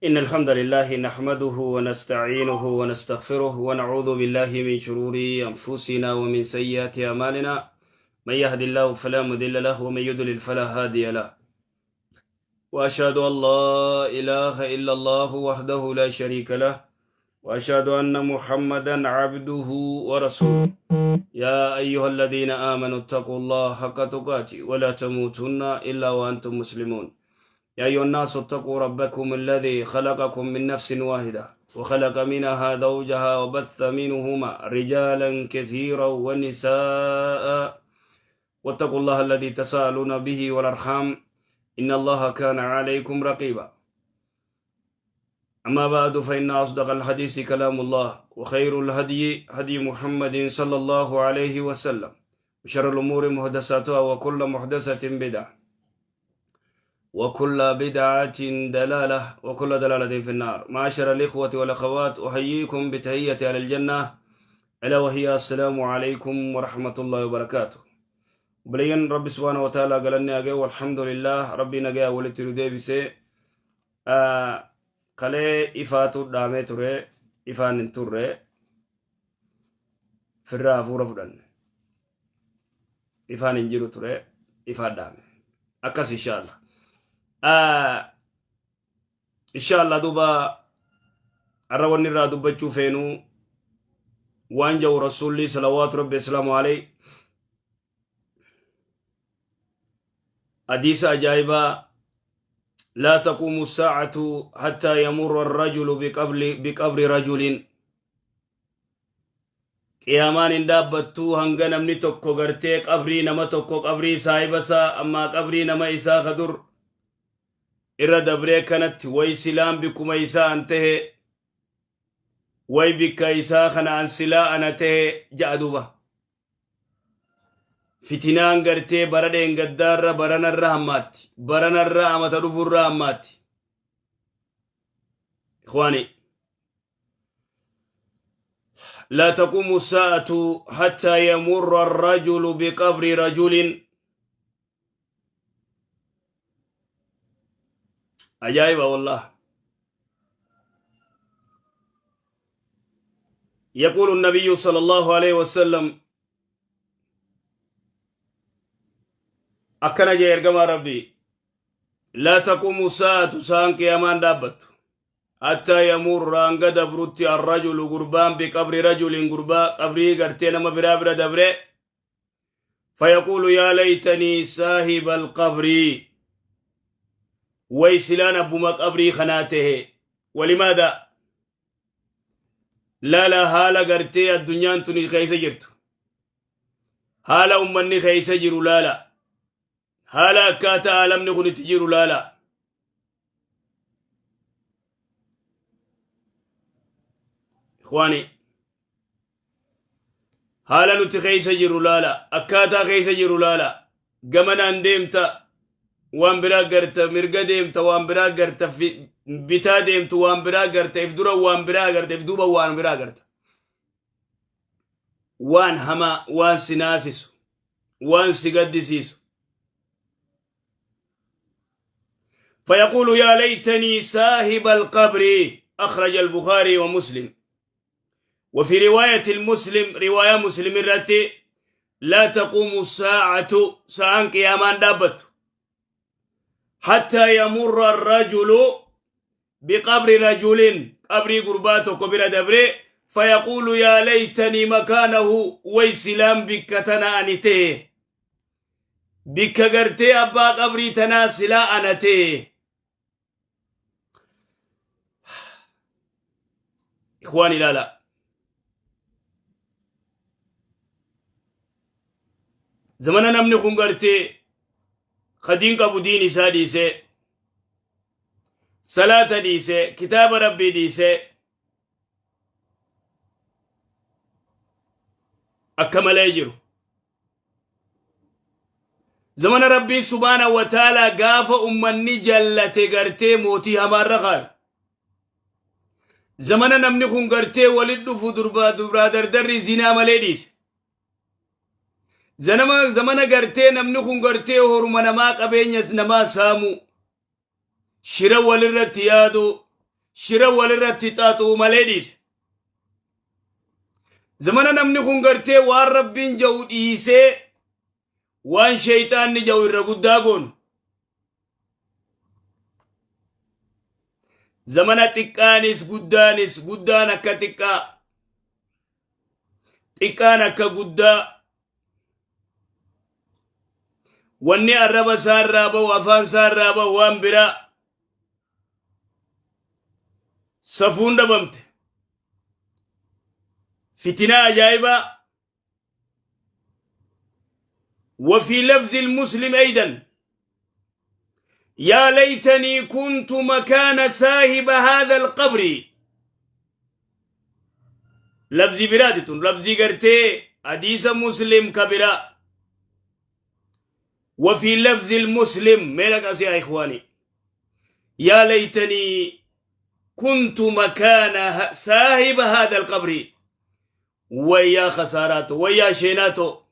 إن الحمد لله نحمده ونستعينه ونستغفره ونعوذ بالله من شرور أنفسنا ومن سيئات أعمالنا. من يهد الله فلا مضل له ومن يضلل فلا هادي له، وأشهد أن لا إله إلا الله وحده لا شريك له، وأشهد أن محمدا عبده ورسوله. يا أيها الذين آمنوا اتقوا الله حق تقاته ولا تموتن إلا وأنتم مسلمون. يا أيها الناس اتقوا ربكم الذي خلقكم من نفس واحدة وخلق منها زوجها وبث منهما رجالا كثيرا ونساء، واتقوا الله الذي تساءلون به والأرحام إن الله كان عليكم رقيبا. أما بعد، فإن أصدق الحديث كلام الله، وخير الهدي هدي محمد صلى الله عليه وسلم، وشر الأمور محدثاتها، وكل محدثة بدعة، وكل بدعة دلالة، وكل دلالة في النار. معاشر الإخوة والأخوات، أحييكم بتحية أهل الجنة، ألا وهي السلام عليكم ورحمة الله وبركاته. Obboleeyyan, Rabbi subhaana wa ta'ala galanni hagee, walhamdulillah, Rabbi nagaya walitti nu deebisee. Kalee ifaatu dhaamee ture, ifaan hin turre, firraa hafuura fudhanne. Ifaan hin jiru ture, ifaan dhaame akkas. Inshallah, inshallah, duuba har'a wanni irraa dubbachuu feenuu waan jedhu Rasuulli salawaatu Rabbi islaamu alayhi, hadiisa ajaa'ibaa: لا تقوم الساعة حتى يمر الرجل بقبر رجل. Qiyaamaan hin dhaabbattuu hanga namni tokko gartee qabrii nama tokko, qabrii saahiba isaa, ammaa qabrii nama isaa kadur irra dabree kanatti, way silaan bikkuma isaa an tahe, way bikka isaa kana an silaa ana tahe ja'a. Duba fitinaan gartee bara dheengaddaarra baranarra hammaatti, baranarra amata dhufurra hammaatti. Ikhwaani, لا تقوم الساعة حتى يمر الرجل بقبر رجل. عجائب والله. يقول النبي صلى الله عليه وسلم، akkana jee ergamaa Rabbii: لا تقوم الساعة, sa'aan qiyaamaan dhaabbattu, حتى يمر, hanga dabrutti, الرجل, gurbaan, بقبر رجل, gurbaa qabrii gartee nama biraa bira dabre, فيقول يا ليتني صاحب القبر, way silaan abbuma qabrii kanaa tahe. ولماذا؟ Laala haala gartee addunyaan tuni keessa jirtu, haala ummanni keessa jiru laala, haala akkaataa aalamni kun itti jiru laala. Ikhwaani, haala nuti keessa jiru laala, akkaataa keessa jiru laala. Gamanaan deemta waan biraa garta, mirga deemta waan biraa garta, bitaa deemtu waan biraa garta, if dura waan biraa garta, if duuba waan biraa garta, waan hamaa, waan si naasisu, waan si gaddisiisu. فيقول يا ليتني صاحب القبر. أخرج البخاري ومسلم. وفي رواية المسلم, رواية مسلم irratti: لا تقوم الساعة, sa'aan qiyaamaan dhaabbattu, حتى يمر الرجل بقبر رجل, qabrii gurbaa tokko bira dabre, فيقول يا ليتني مكانه, way silaan bikka tana ani ta'e, bikka gartee abbaa qabrii tanaa silaa ana ta'e. Ikhwaan, ilaala. Zamana namni kun gartee kadiin qabu diin isaa dhiisee, salaata dhiisee, kitaaba Rabbii dhiisee akka malee jiru. Zamana Rabbii subhaana wa ta'ala gaafa ummanni jallate gartee mootii hamaarra kaayu. Zamana namni kun gartee walit dhufu durbaa dubraa dardarri zinaa malee dhiise. Zamana gartee namni kun gartee horuma namaa, qabeenya namaa saamu, shira walirratti yaadu, Shira walirratti xaxuu malee dhiise. Zamana namni kun gartee waan Rabbiin ja'u dhiisee waan sheeyxaanni ja'u irra guddaa goonu. Zamana xiqqaanis guddaanis, guddaan akka xiqqaa, xiqqaan akka guddaa, wanni arraba isaa irraa ba'u, afaan isaa irraa ba'u waan biraa, safuun dhabamte, fitinaa ajaa'ibaa. وفي لفظ المسلم أيضا: يا ليتني كنت مكان صاحب هذا القبر. لفظي برادة، لفظي قرتي حديث مسلم كبيرا. وفي لفظ المسلم ملك يا إخواني: يا ليتني كنت مكان صاحب هذا القبر. ويا خساراته، ويا شيناته،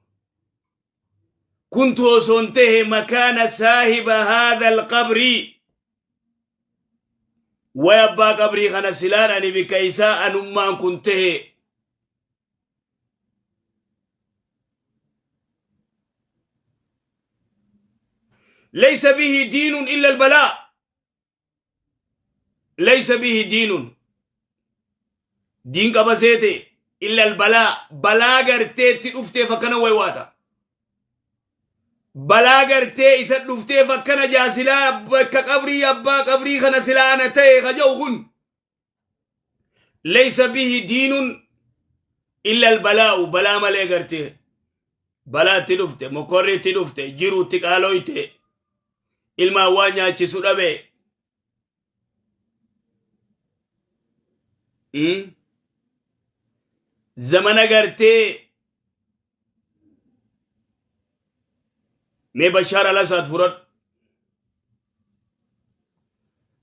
كنت وصنته مكان صاحب هذا القبر، ويبا قبري خنا سلان أني بكيسا أنما كنته. ليس به دين إلا البلاء، ليس به دين، دين قبسيتي إلا البلاء. بلاء قرتي تفتي فكنا ويواتا، balaa gartee isa dhufteef akkana jaasilaa bakka qabrii abbaa qabrii kana silaana ta'e ka jedhu kun. Laysa bihi diinun illa albalaa'u, balaa malee gartee balaatti dhufte, mokorri itti dhufte, jiruutti qaalooyte, ilmaan waan nyaachisu dhabe. Zamana gartee mee Bashaar al-Asaad fudhadhu.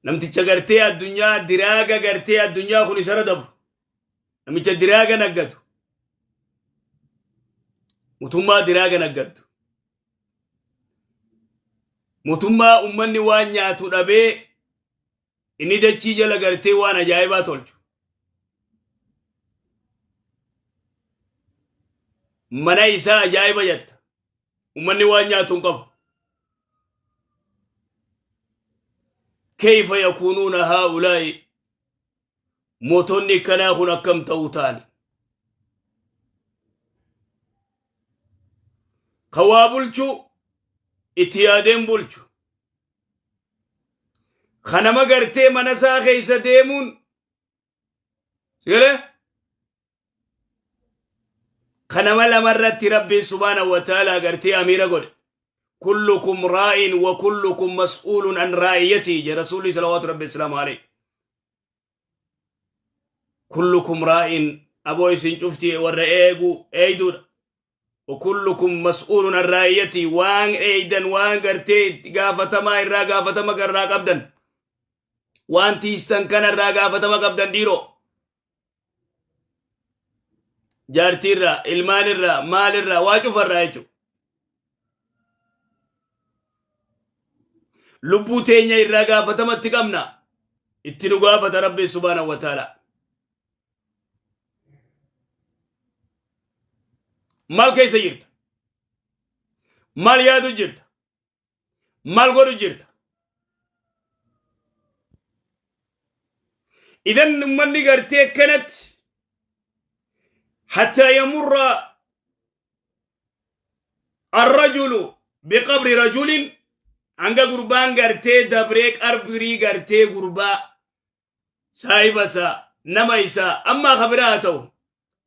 Namticha gartee addunyaa diraaga, gartee addunyaa kun isarra dabru. Namicha diraaga naggatu. Mootummaa diraaga naggattu. Mootummaa ummanni waan nyaatu dhabee inni dachii jala gartee waan ajaa'ibaa tolchu. Mana isaa ajaa'iba jetta. Ummanni waan nyaatu hin qabu. Kayfa yakuunuuna haa'ulaa'i? Mootonni kanaa kun akkam ta'uu ta'an? Ka waa bulchu itti yaadeen bulchu. Ka nama gartee mana isaa keessa deemuun sigalee ka nama lamarratti Rabbiin subhaanahu wa ta'ala gartee amiira godhe. Kullukum raa'in wa kullukum mas'uulun an raa'iyyatihi jedhe Rasuulli salawaatu Rabbi islaamu alayhi. Kullukum raa'in, aboo isin cufti warra eegu eeyduudha. Wa kullukum mas'uulun an raa'iyyatihi, waan eeydan, waan gartee itti gaafatamaa irraa gaafatama garraa qabdan, waan tiistan kana irraa gaafatama qabdan dhiiroo. Jaartiirraa, ilmaanirraa, maalirraa, waa cufarraa jechuudha. Lubbuu teenya irraa gaafatamatti qabna. Itti nu gaafata Rabbi subhaanahu wa ta'ala. Maal keessa jirta? Maal yaadu jirta? Maal godhu jirta? Idan ummanni gartee akkanatti hattaa yamurra arrajulu biqabri rajulin, hanga gurbaan gartee dabree qabrii gartee gurbaa saahiba isaa, nama isaa ammaa ka biraa haa ta'u,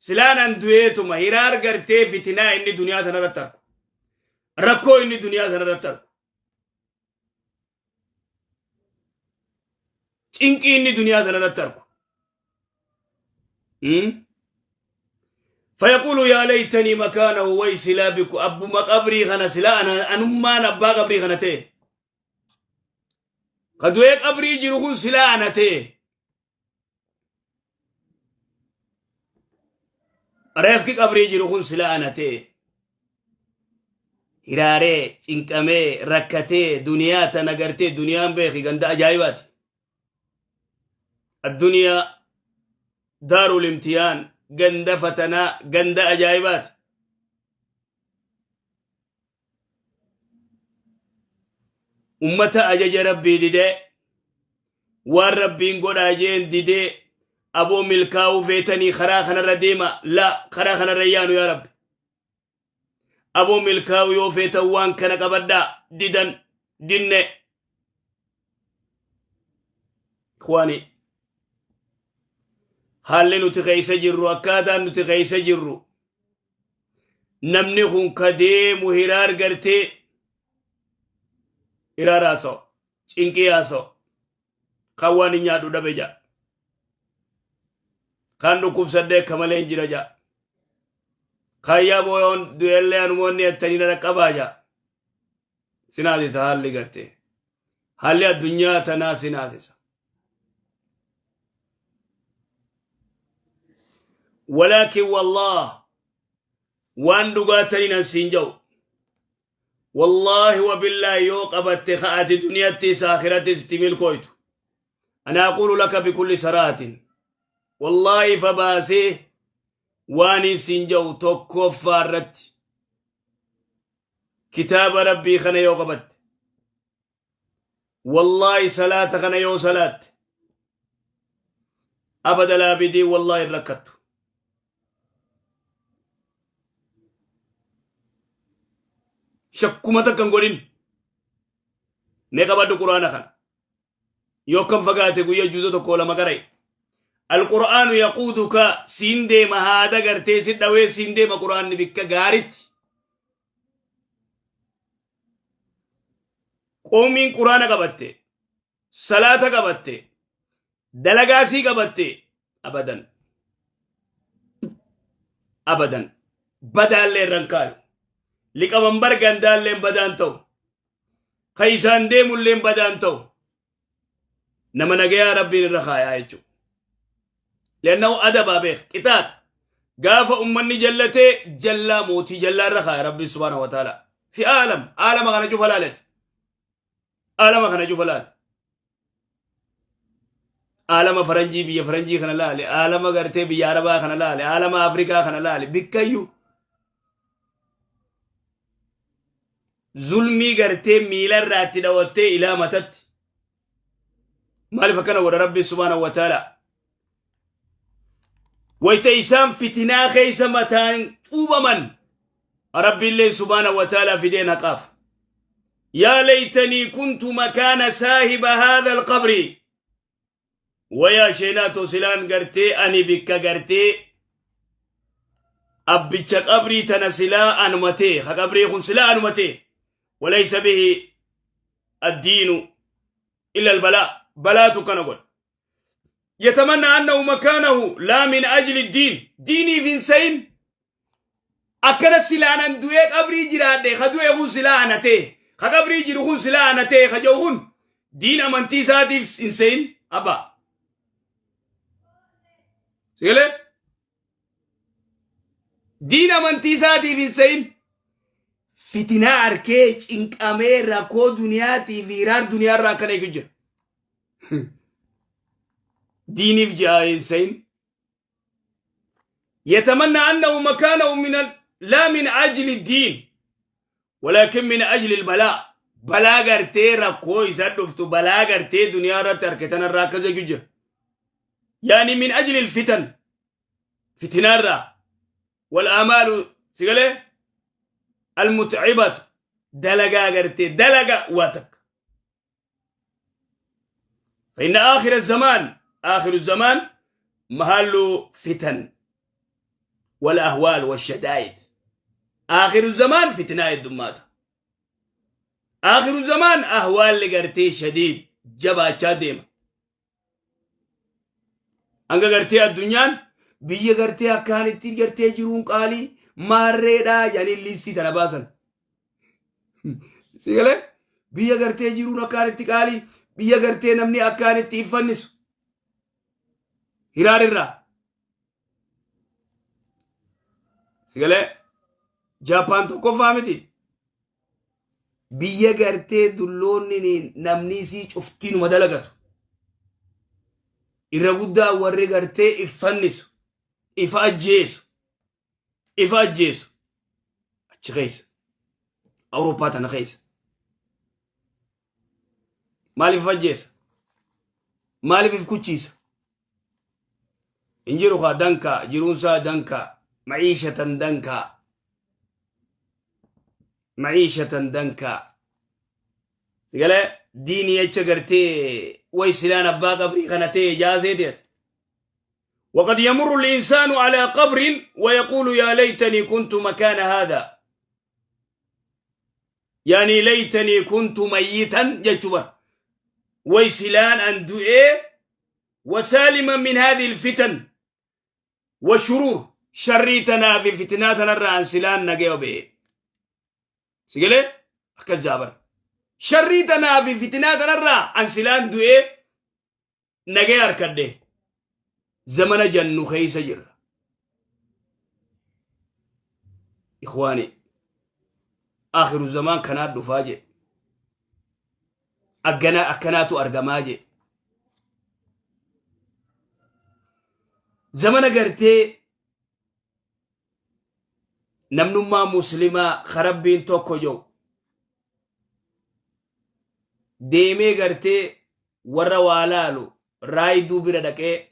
silaan an du'eetuma hiraar gartee fitinaa inni duniyaa tanarratti argu, rakkoo inni duniyaa tanarratti argu, cinqii inni duniyaa tanarratti argu. فيقول يا ليتني مكانه، way silaa biku abbuma qabrii kana silaa ana anummaan abbaa qabrii kana ta'e, ka du'ee qabrii jiru kun silaa ana ta'e, reefki qabrii jiru kun silaa ana ta'e, hiraaree cinqamee rakkatee duniyaa tana gartee duniyaan beeki ganda ajaa'ibaati. Addunyaa daarul imtiyaan, ganda fatanaa, ganda ajaa'ibaati. Ummata ajaja Rabbii didee, waan Rabbiin godhaa jeen didee, aboo milkaa'uu feetanii karaa kanarra deema, la karaa kanarra yaanu yaa Rabbi. Aboo milkaa'uu yoo feetan waan kana qabadhaa, didan, dinne. Ikhwaani, haalli nuti keessa jirru, akkaataan nuti keessa jirru, namni kun ka deemu hiraar gartee hiraar haasa'u, cinqii haasa'u, kan waan hin nyaadhu dhabe ja'a, kan dhukkubsadhee akka malee hin jira ja'a, kan yaa booyoon du'ellee anumoonni attanii na dhaqqabaa ja'a. Sinaasisa haalli gartee. Haalli addunyaa tanaa sinaasisa. Walaakin wallaah waan dhugaa taniin an siin ja'u. Wallaahi wabillaahi yoo qabatte ka ati duniyattis akhirattis itti milkooytu. Ana aquulu laka bikulli saraatin. Wallaahi ifa baasee waan hin siin ja'u tokkoffaa irratti kitaaba Rabbii kana yoo qabatte, wallaahi salaata kana yoo salaatte, abada laabidii wallaahi hin rakkattu. Shakkuma takka hin godhin. Mee qabadhu Quraana kana. Yoo kan fagaate guyya juuza tokko lama qara'i. Alqur'aanu yaquuduka, siin deema, haada gartee si dhawee siin deema Qur'aanni bikka gaaritti. Qoomiin Qur'aana qabatte, salaata qabatte, dalagaa sii qabatte, abadan abadan badaallee irran kaayu. Liqamanbar gandaalleen badaan ta'u. Ka isaan deemulleen badaan ta'u. Nama nagayaa Rabbiin irra kaayaa jechuudha. Leannahu adabaa beek qixaaxa. Gaafa ummanni jallatee jallaa mootii jallaa irra kaaya Rabbiin subhaanahu wa ta'ala. Fi aalam aalama kana cufa laalati. Aalama kana cufa laale. Aalama faranjii, biyya faranjii kana laale. Aalama gartee biyya Arabaa kana laale. Aalama Afrikaa kana laale. Bikkayyuu. Zulmii gartee miila irraa itti dhawattee ilaa matatti. Maaliif akkana godha Rabbi subhaanahu wa ta'ala? Wayta isaan fitinaa keessa mataan cuubaman, Rabbiillee subhaanahu wa ta'ala fideen haqaaf. Yaa laytanii kuntu makaana saahiba haadha alqabri. Wayaa sheenaa silaan gartee ani bikka gartee abbicha qabrii tana silaa anumatee, ha qabrii kun silaa anumatee. Walaysa bihi addiinu illa albalaa, balaatu kana godha. Yatamanna annahu makaanahu laa min ajli diin, diiniif hin sayin. Akkana silaanan du'ee qabrii jiraadhe, ka du'e kun silaa anatee, ka qabrii jiru kun silaa anatee, ka jedhu kun diin amantii isaatiif hin seyin abba. Sigalee? Diin amantii isaatiif hin seyin. Fitinaa arkee cinqamee rakkoo duniyaatii fi hiraar duniyaa irraa akkana eegu jira. Diiniif ja'a hin seyin. يتمنى أنه مكانه من لا من أجل الدين ولكن من أجل البلاء. Balaa gartee rakkoo isa dhuftu, balaa gartee duniyaa irratti harkitan irraa akkas jechuu jira. يعني من أجل الفتن, fitinaa والآمال sigalee المتعبة, dalagaa gartee dalaga waa takka. فإن آخر الزمان، آخر الزمان محل فتن والأهوال والشدائد. آخر الزمان فتنة الدمات، آخر الزمان أهوال لقرتي شديد جبا ديما. Hanga gartee addunyaan biyya gartee akkaan ittiin gartee jiruun qaalii maarreedhaa jedhanii liistii tana baasan. Sigalee biyya gartee jiruun akkaan itti qaalii, biyya gartee namni akkaan itti iffannisu hiraarirraa. Sigalee Jaappaan tokkoffaa miti. Biyya gartee dulloonni namni isii cuftiinuma dalagatu. Irra guddaa warri gartee if fannisu, ifa ajjeesu, ifa ajjeesu achi keessa, Awurooppaa tana keessa. Maaliif if ajjeesa? Maaliif if kuchiisa? Hin jiru kaa dankaa, jiruunsaa dankaa, maciishatan dankaa, maciishatan dankaa. Sigalee diinii jecha gartee way silaan abbaa qabrii kana ta'e jaasee ta'e. وقد يمر الإنسان على قبر ويقول يا ليتني كنت مكان هذا، يعني ليتني كنت ميتا جتبا ويسلان أن دعي وسالما من هذه الفتن والشرور، شريتنا في فتناتنا الرأن سلان نجيو به. سيقولي أكذابر شريتنا في فتناتنا الرأن سلان دعي نجي أركده زمن جن خيس جر. إخواني آخر الزمان كانت دفاجئ أجنا أكناتو أرجماجي زمن قرتي نمنما مسلمة خربين توكو جو deemee gartee warra waa laalu raayiduu bira dhaqee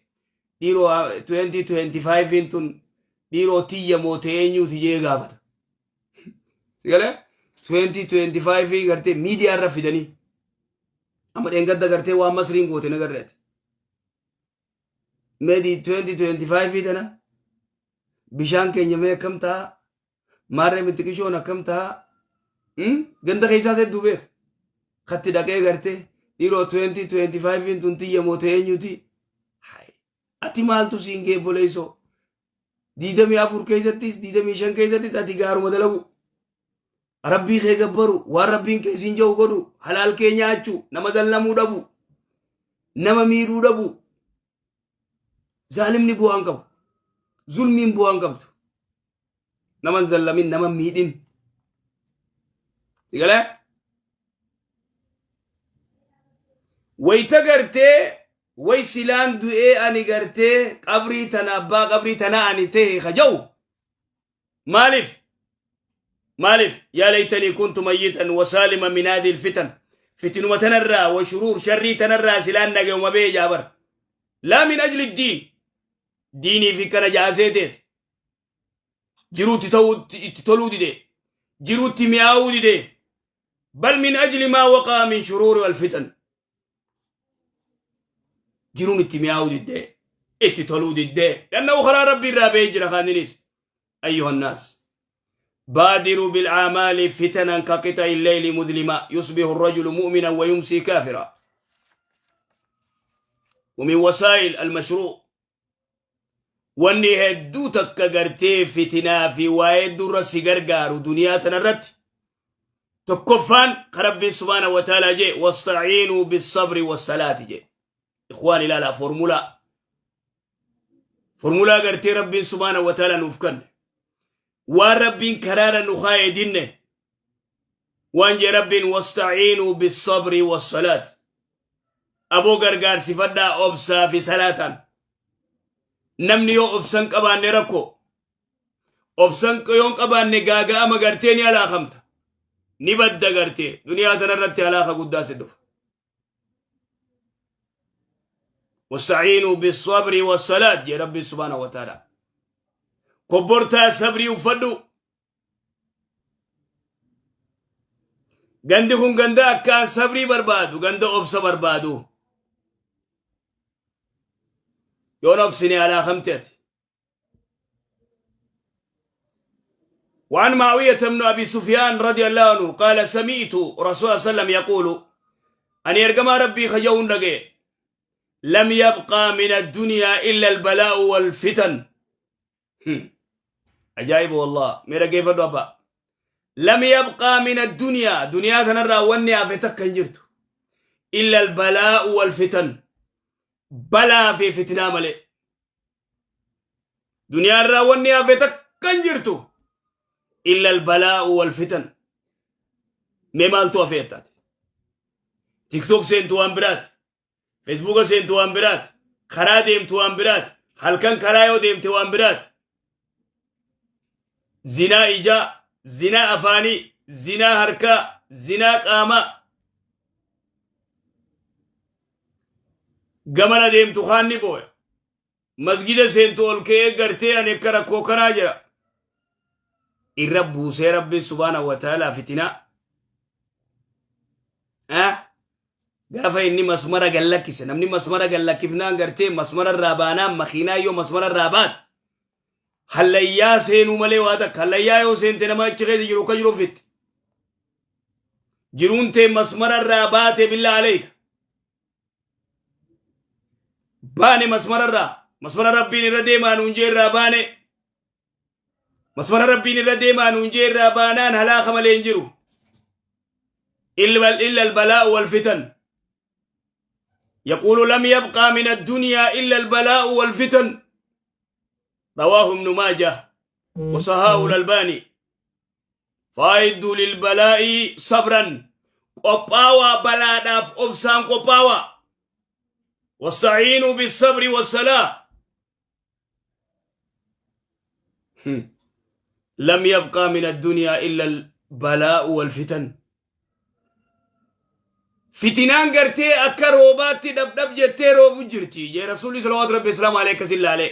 dhiiroo 2025 tun dhiiroo tiyya moote eenyuuti jee gaafata. Sigalee 2025 gartee miidiyaa irra fidanii amma dheengadda gartee waan Masriin goote nagarreeti. Meedi 2025 tana bishaan keenya mee akkam ta'a? Maarree mitiqishoon akkam ta'a? Ganda keessaas hedduu beeka. Katti dhaqee gartee dhiiroo 2025 tun tiyya moote eenyuti? Ati maaltu siin geebboleessoo? 24 keessattis 25 keessattis ati gaaruma dalagu. Rabbii kee gabbaru, waan rabbiin kee siin jedhu godhu, halaal kee nyaachuu, nama zallamuu dhabu, nama miidhuu dhabu. Zaalimni bu'aa hin qabu. Zulmiin bu'aa hin qabdu. Nama hin zallamin, nama hin miidhin. Si galee? Wayita gartee way silaan du'ee ani gartee qabrii tana abbaa qabrii tana ani ta'e kaja'u maaliif? Maaliif? Yaa laytanii kuntu mayyitan wasaalima min haadhihi alfitan, fitinuma tanarraa wa shuruur sharrii tanarraa silaan nagayuma bee jaabar. Laa min ajli diin, diinii fi kana jaasee teet jiruutti ta'uu itti toluu dide, jiruutti mi'aawuu dide, bal min ajli maa waqaa min shuruuri wal fitan, jiruun itti mi'aawuu didde, itti toluu didde, lannahu karaa rabbii irraa ba'ee jira. Kaaninis أيها الناس بادروا بالأعمال فتنا كقطع الليل مظلما، يصبح الرجل مؤمنا ويمسي كافرا. ومن وسائل المشروع wanni hedduu takka gartee fitinaa fi waa hedduu irra si gargaaru duniyaa tanarratti tokkoffaan ka rabbiin subhaana wa ta'ala jee wasta'iinuu bissabri wassalaati jee. Ikhwaan, ilaalaa formulaa formulaa gartee rabbiin subhaana wa ta'ala nuuf kanne, waan rabbiin karaara nu kaa'e dinne waan jee rabbiin wasta'iinuu bissabri wassalaati. Aboo gargaarsifadhaa obsaa fi salaataan. Namni yoo obsan qabaanne rakkoo, obsan yoon qabaanne gaaga'ama gartee ni halaakamta, ni badda gartee duniyaa tanarratti halaaka guddaa si dhufa. Wasta'iinuu bissabri wassalaat jee rabbi subhaanahu wa ta'ala. Kobbortaa sabrii uffadhu. Gandi kun ganda akkaan sabrii barbaadu, ganda obsa barbaadu. Yoon obsine halaakamte ati. وعن معاوية بن أبي سفيان رضي الله عنه قال سمعت رسول الله صلى الله عليه وسلم يقول أن يرجم ربي خجون دقي لم يبقى من الدنيا إلا البلاء والفتن. عجائب والله، ميرا كيف أبا لم يبقى من الدنيا، دنيا تنرى وني أفتك جرت إلا البلاء والفتن، بلا في فتنة ملئ دنيا الراوني أفتك جرت إلا البلاء والفتن. مالتو أفيتات TikTok seentu waan biraati, Facebook seentu waan biraati. Karaa deemtu waan biraati. Halkan karaa yoo deemte waan biraati. Zinaa ijaa, zinaa afaanii, zinaa harkaa, zinaa qaamaa. Gamana deemtu kaan ni booya. Masgida seentu ol ka'ee gartee ani akka rakkoo kanaa jira. Irra buusee Rabbiin subhaanahu wa ta'aalaa fitinaa. Ah? Gaafa inni masmara gad lakkise namni masmara gad lakkifnaan gartee masmara irraa baanaan makiinaa yoo masmara irraa baate hallayyaa seenuu malee waa takka hallayyaa yoo seente nama achi keessa jiru akka jiru fitti. Jiruun tee masmara irraa baate billaa aleeka. Baane masmara irraa masmara rabbiin irra deemaa nuun jee irraa baane masmara rabbiin irra deemaa nuun jee irraa baanaan halaaka malee hin jiru. Illa albalaa'u wal fitan. يقول لم يبقى من الدنيا إلا البلاء والفتن رواه ابن ماجه وصححه الألباني فأعدوا للبلاء صبرا qophaawaa balaadhaaf obsaan qophaawaa واستعينوا بالصبر والصلاة لم يبقى من الدنيا إلا البلاء والفتن fitinaan gartee akka roobaatti dhabdhab jettee roobu jirti jee rasuulli salawaatu rabbi islaam alayhi akkasin laalee.